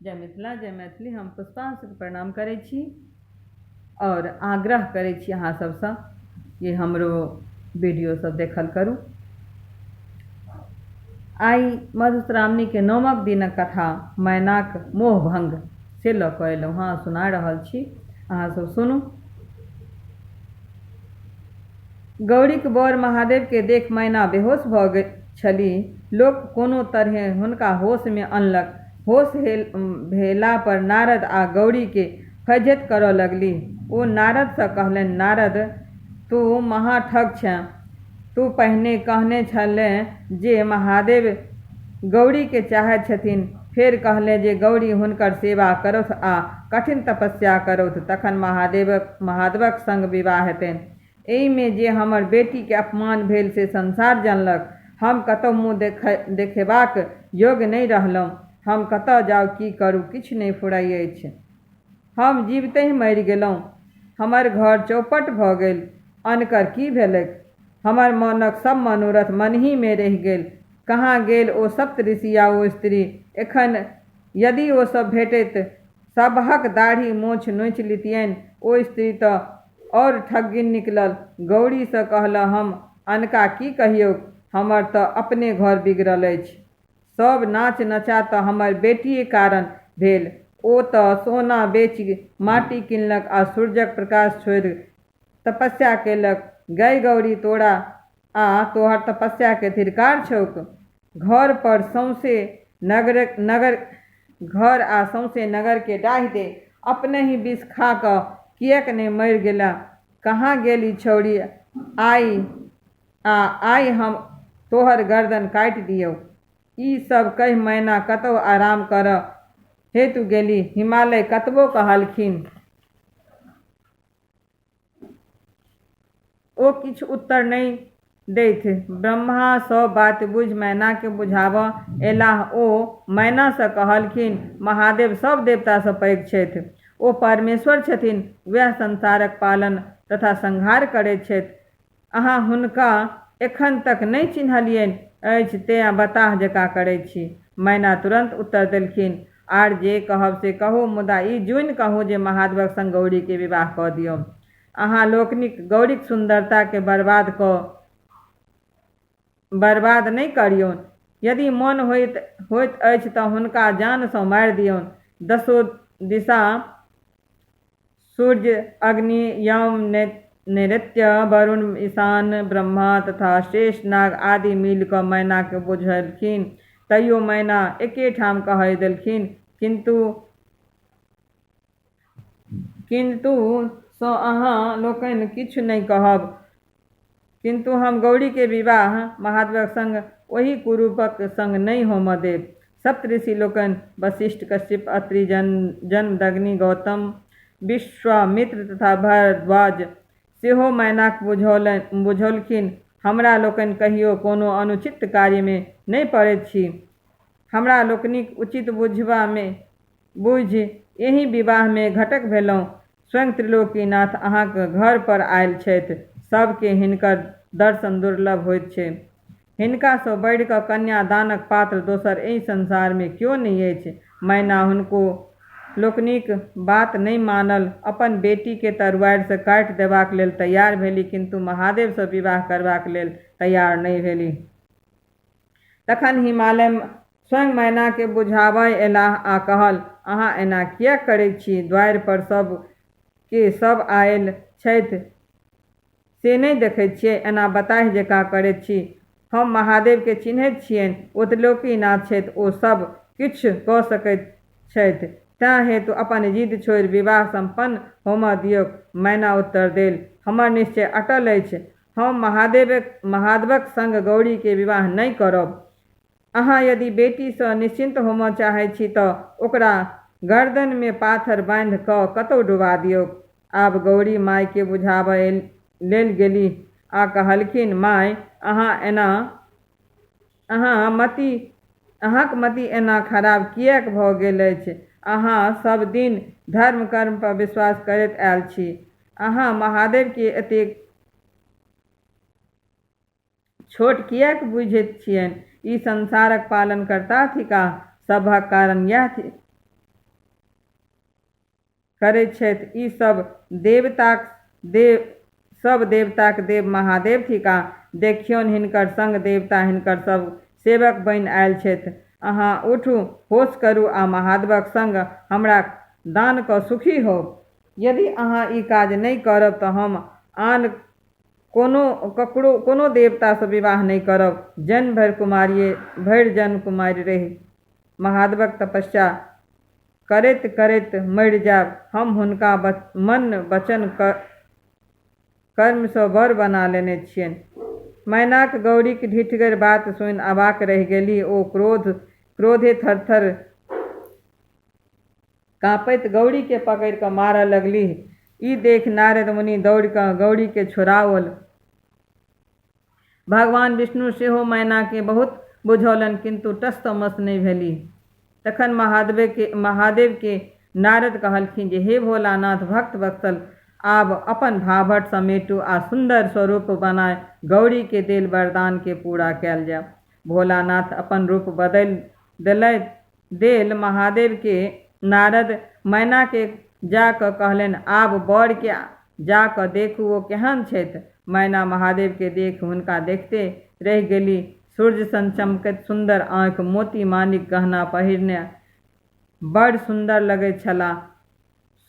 जय मिथिला जय मैथिली। हम पुष्पा सबके प्रणाम करै छी आओर आग्रह करै छी अहाँ सबसँ कि हमरो वीडियो सब देखल करू। आइ मधुश्रावणीके नौमक दिनक कथा मैनाक मोहभंग से लऽ कऽ अयलहुँ हँ, सुना रहल छी, अहाँ सब सुनू। गौरीक वर महादेवकेँ देखि मैना बेहोश भऽ गेल छलीह। लोक कोनो तरहेँ हुनका होशमे अनलक। होश भेलापर नारद आ गौरीकेँ फज्झति करऽ लगलीह। ओ नारदसँ कहलनि, नारद! तूँ महाठग छेँ। तूँ पहिने कहने छलेँ जे महादेव गौरीकेँ चाहैत छथिन। फेर कहलेँ जे गौरी हुनकर सेवा करथु आ कठिन तपस्या करथु तखन महादेवक संग विवाह हेतनि। एहिमे जे हमर बेटीके अपमान भेल से संसार जनलक। हम कतहु मुँह देखेबाक योग्य नहि रहलहुँ। हम कतऽ जाउ, की करू, किछु नहि फुराइ अछि। हम जीवितहि मरि गेलहुँ। हमर घर चौपट भऽ गेल। अनकर की भेलैक? हमर मोनक सभ मनोरथ मनहिमे रहि गेल। कहाँ गेल ओ सप्तऋषि आ ओ स्त्री? एखन यदि ओ सभ भेटैत सबहक दाढ़ी मोछ नोचि लितियनि। ओ स्त्री तँ और ठग्गिन निकलल। गौरीसँ कहलह हम अनका की कहियौक, हमर तँ अपने घर बिगड़ल अछि। सभ नाच-नचा तँ हमर बेटिए कारण भेल। ओ तँ सोना बेचि माटि किनलक आ सूर्यक प्रकाश छोड़ि तपस्या केलक। गय गौरी, तोरा आ तोहर तपस्याकेँ धिक्कार छौक। घर पर सौंसे नगर नगर घर आ सौंसे नगरकेँ डाहि दे। अपनहि विष खा कऽ किएक ने मरि गेलेँ? कहाँ गेल ई छौड़ी? आइ आ आइ हम तोहर गर्दन काटि दियौ। ई सभ कहि मैना कतहु आराम करऽ हेतु गेलीह। हिमालय कतबो कहलखिन। ओ किछु उत्तर नहि दैथ। ब्रह्मा सभ बात बुझि मैनाकेँ बुझाबऽ एलाह। ओ मैनासँ कहलखिन, महादेव सभ देवतासँ पैघ छथि। ओ परमेश्वर छथिन। वैह संसारक पालन तथा संहार करैत छथि। अहाँ हुनका एखन तक नहि चिन्हलियनि अछि तेँ बताह जकाँ करैत छी। मैना तुरन्त उत्तर देलखिन, आर जे कहब से कहू मुदा ई जुनि कहू जे महादेवक संग गौरीक विवाह कऽ दियौन। अहाँ लोकनिक गौरीक सुन्दरताकेँ बर्बाद कऽ बर्बाद नहि करियौन। यदि मोन होइत होइत अछि तँ हुनका जानसँ मारि दियौन। दसो दिशा सूर्य, अग्नि, यम, नैऋत्य, वरुण, ईशान, ब्रह्मा तथा शेषनाग आदि मिलि कऽ मैनाकेँ बुझौलखिन। तैयो मैना एकेठाम कहि देलखिन, किन्तु किन्तु सँ अहाँ लोकनि किछु नहि कहब। किन्तु हम गौरीक विवाह महादेवक संग ओहि कुरूपक संग नहि होमऽ देब। सप्तऋषि लोकनि वशिष्ठ, कश्यप, अत्रि, जमदग्नि, गौतम, विश्वामित्र तथा भरद्वाज सेहो मैनाक बुझौलखिन, हमरा लोकनि कहियो कोनो अनुचित कार्यमे नहि पड़ैत छी। हमरा लोकनिक उचित बुझि एहि विवाहमे घटक भेलहुँ। स्वयं त्रिलोकीनाथ अहाँक घर पर आयल छथि। सभकेँ हिनकर दर्शन दुर्लभ होइत छै। हिनकासँ बढ़ि कऽ कन्यादानक पात्र दोसर एहि संसारमे क्यो नहि अछि। मैना हुनको लोकनिक बात नहि मानल। अपन बेटीकेँ तरुआरिसँ काटि देबाक लेल तैयार भेलीह, किन्तु महादेवसँ विवाह करबाक लेल तैयार नहि भेलीह। तखन हिमालय स्वयं मैनाकेँ बुझाबय अयलाह आ कहल, अहाँ एना किएक करैत छी? द्वारि पर सभ के सभ आयल छथि से नहि देखैत छियै? एना बताहि जकाँ करैत छी। हम महादेवकेँ चिन्हैत छियनि। ओ त्रिलोकीनाथ छथि। ओ सभ किछु कऽ सकैत छथि। तेँ हेतु अपन जिद छोड़ि विवाह सम्पन्न होमऽ दियौक। मैना उत्तर देल, हमर निश्चय अटल अछि। हम महादेवक संग गौरीक विवाह नहि करब। अहाँ यदि बेटीसँ निश्चिन्त होमऽ चाहैत छी तँ ओकरा गरदनिमे पाथर बान्हि कऽ कतहु डुबा दियौक। आब गौरी मायकेँ बुझाबय लेल गेलीह आ कहलखिन, माय, अहाँक मति एना खराब किएक भऽ गेल अछि? अहाँ सभ दिन धर्म-कर्म पर विश्वास करैत आयल छी। अहाँ महादेवकेँ एतेक छोट किएक बुझैत छियनि? ई संसारक पालनकर्ता थिकाह। सभक कारण यैह करैत छथि। ई सब देवताक देव सब देवताक देव महादेव थिकाह। देखियौन, हिनकर संग देवता हिनकर सब सेवक बनि आयल छथि। अहाँ उठू, होश करू आ महादेवक संग हमरा दान कऽ सुखी होउ। यदि अहाँ ई काज नहि करब तऽ हम आन कोनो ककरो कोनो देवतासँ विवाह नहि करब। जन्म भरि कुमारिये भरि जन्म कुमारि रहि महादेवक तपस्या करैत करैत मरि जायब। हम हुनका मन वचन कर्मसँ वर बना लेने छियनि। मैनाक गौरीक ढिठगर बात सुनि अवाक रहि गेलीह। ओ क्रोधे थरथर काँपैत गौरीकेँ पकड़ि कऽ मारऽ लगलीह। ई देखि नारद मुनि दौड़ि कऽ गौरीकेँ छोड़ाओल। भगवान विष्णु सेहो मैनाकेँ बहुत बुझौलनि, किन्तु टस सँ मस नहि भेलीह। तखन महादेवकेँ नारद कहलखिन जे हे भोलानाथ, भक्त वत्सल, आब अपन भाभट समेटू आ सुन्दर स्वरूप बनाय गौरीकेँ देल वरदानकेँ पूरा कयल जाय। भोलानाथ अपन रूप बदलि देलथि। देल महादेवकेँ नारद मैनाकेँ जा कऽ कहलनि, आब वरकेँ जा कऽ देखू, ओ केहन छथि। मैना महादेवकेँ देखि हुनका देखिते रहि गेलीह। सूर्य सन चमकैत सुन्दर आँखि, मोती मानिक गहना पहिरने बड़ सुन्दर लगैत छलाह।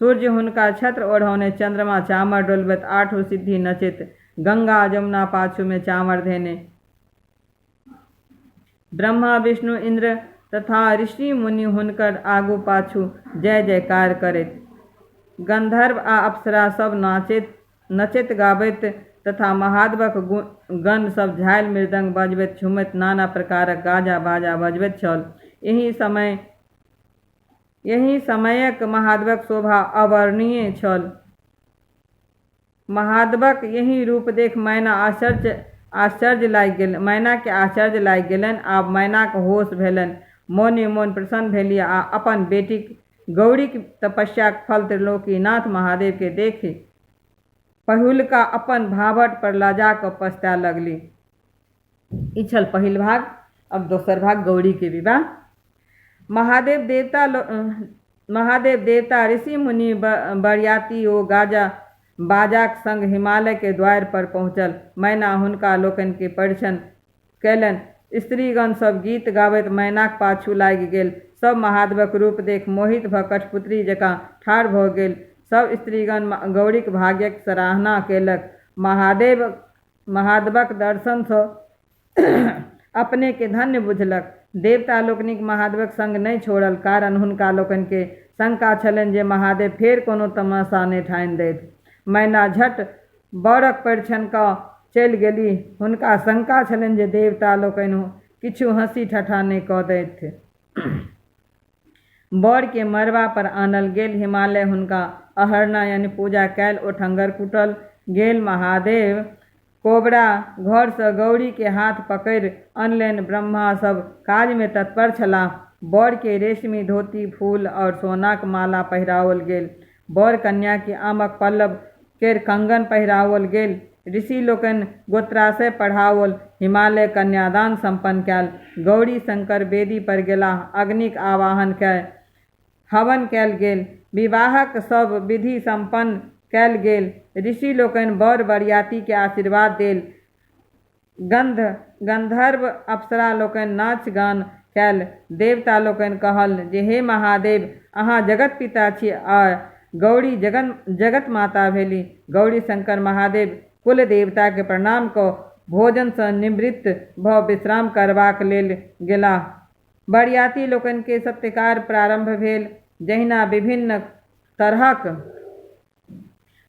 सूर्य हुनका छत्र ओढ़ौने, चन्द्रमा चामर डोलबैत, आठो सिद्धि नचैत, गंगा जमुना पाछूमे चामर धेने, ब्रह्मा, विष्णु, इन्द्र तथा ऋषि मुनि हुनकर आगू पाछू जय जयकार करैत, गन्धर्व आ अप्सरा सब नचैत गाबैत तथा महादेवक गण सब झालि मृदंग बजबैत झुमैत नाना प्रकारक गाजा बाजा बजबैत छल। एहि समयक महादेवक शोभा अवर्णनीय छल। महादेवक एहि रूप देखि मैना आश्चर्य लागि गेल। मैनाकेँ आश्चर्य लागि गेलनि। आब मैनाक होश भेलनि। मोने-मोन प्रसन्न भेलीह आ अपन बेटीक गौरीक तपस्याक फल त्रिलोकीनाथ महादेवकेँ देखि पहिलुका अपन भाभट पर लजा कऽ पछताय लगलीह। ई छल पहिल भाग। अब दोसर भाग, गौरीके विवाह। महादेव देवता, ऋषि मुनि, बरियाती ओ गाजा बाजाक संग हिमालय के द्वारि पर पहुँचल। मैना हुनका लोकनि के परिछन कयलनि। स्त्रीगण सब गीत गाबैत मैनाक पाछू लागि गेल। सब महादेवक रूप देखि मोहित भऽ कठपुतरी जकाँ ठाढ़ भऽ गेल। सब स्त्रीगण गौरीक भाग्यक सराहना कयलक। महादेवक दर्शनसँ अपनेकेँ धन्य बुझलक। देवता लोकनिक महादेवक संग नहि छोड़ल, कारण हुनका लोकनिकेँ शंका छलनि जे महादेव फेर कोनो तमाशा नहि ठानि दैथ। मैना झट बरक परिछन कऽ चलि गेलीह। हुनका शंका छलनि जे देवता लोकनि किछु हँसी ठट्ठा नहि कऽ दैथ। बरकेँ मड़बा पर आनल गेल। हिमालय हुनका अहरना यानी पूजा कयल, ओठंगर कुटल गेल। महादेव कोबरा घरसँ गौरीकेँ हाथ पकड़ि अनलनि। ब्रह्मा सभ काजमे तत्पर छलाह। बरकेँ रेशमी धोती, फूल आओर सोनाक माला पहिराओल गेल। वर कन्याकेँ आमक पल्लव केर कंगन पहिराओल गेल। ऋषि लोकनि गोत्राशय पढ़ाओल। हिमालय कन्यादान सम्पन्न कयल। गौरी शंकर वेदी पर गेलाह। अग्निक आवाहन कय हवन कयल गेल। विवाहक सभ विधि सम्पन्न कयल गेल। ऋषि लोकनि वर बरियातीकेँ आशीर्वाद देल। गन्धर्व अप्सरा लोकनि नाच गान कयल। देवता लोकनि कहल जे हे महादेव, अहाँ जगत पिता छी आ गौरी जगत माता भेली। गौरी शंकर महादेव कुल देवता के प्रणाम कऽ भोजनसँ निवृत्त भऽ विश्राम करबाक लेल गेलाह। बरियाती लोकनि के सत्कार प्रारंभ भेल। जहिना विभिन्न तरहक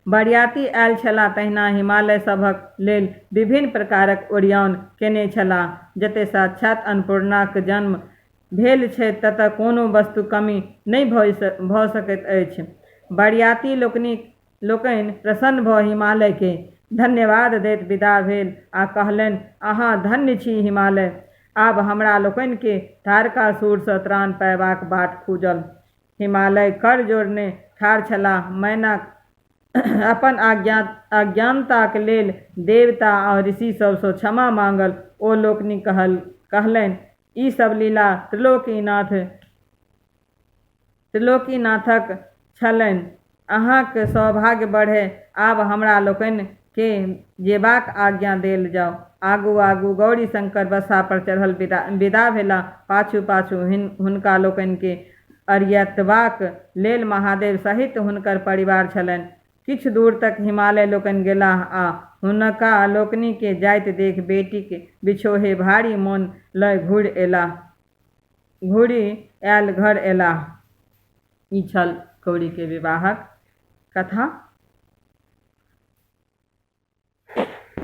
बरियाती आयल छलाह तहिना हिमालय सभक लेल विभिन्न प्रकारक ओरियान केने छलाह। जतय साक्षात अन्नपूर्णाक जन्म भेल छै ततय कोनो वस्तुक कमी नहि भऽ सकैत अछि। बरियाती लोकनि प्रसन्न भऽ हिमालयकेँ धन्यवाद दैत विदा भेल आ कहलनि, अहाँ धन्य छी हिमालय! आब हमरा लोकनिकेँ तारकासुरसँ त्राण पयबाक बाट खुजल। हिमालय कर जोड़ने ठाढ़ छलाह। मैना अपन अज्ञानताक लेल देवता आ ऋषि सभसँ क्षमा माँगल। ओ लोकनि कहलनि, ई सभ लीला त्रिलोकीनाथक छलनि। अहाँक सौभाग्य बढ़य। आब हमरा लोकनि केँ जेबाक आज्ञा देल जाओ। आगू-आगू गौरीशंकर बसहा पर चढ़ल विदा भेलाह। पाछू-पाछू हुनका लोकनि केँ अरियतबाक लेल महादेव सहित हुनकर परिवार छलनि। किछु दूर तक हिमालय लोकनि गेलाह आ हुनका लोकनि केँ जाइत देखि बेटीक बिछोहे भारी मोन लय घुरि आयल घर अयलाह। ई छल गौरीके विवाहक कथा।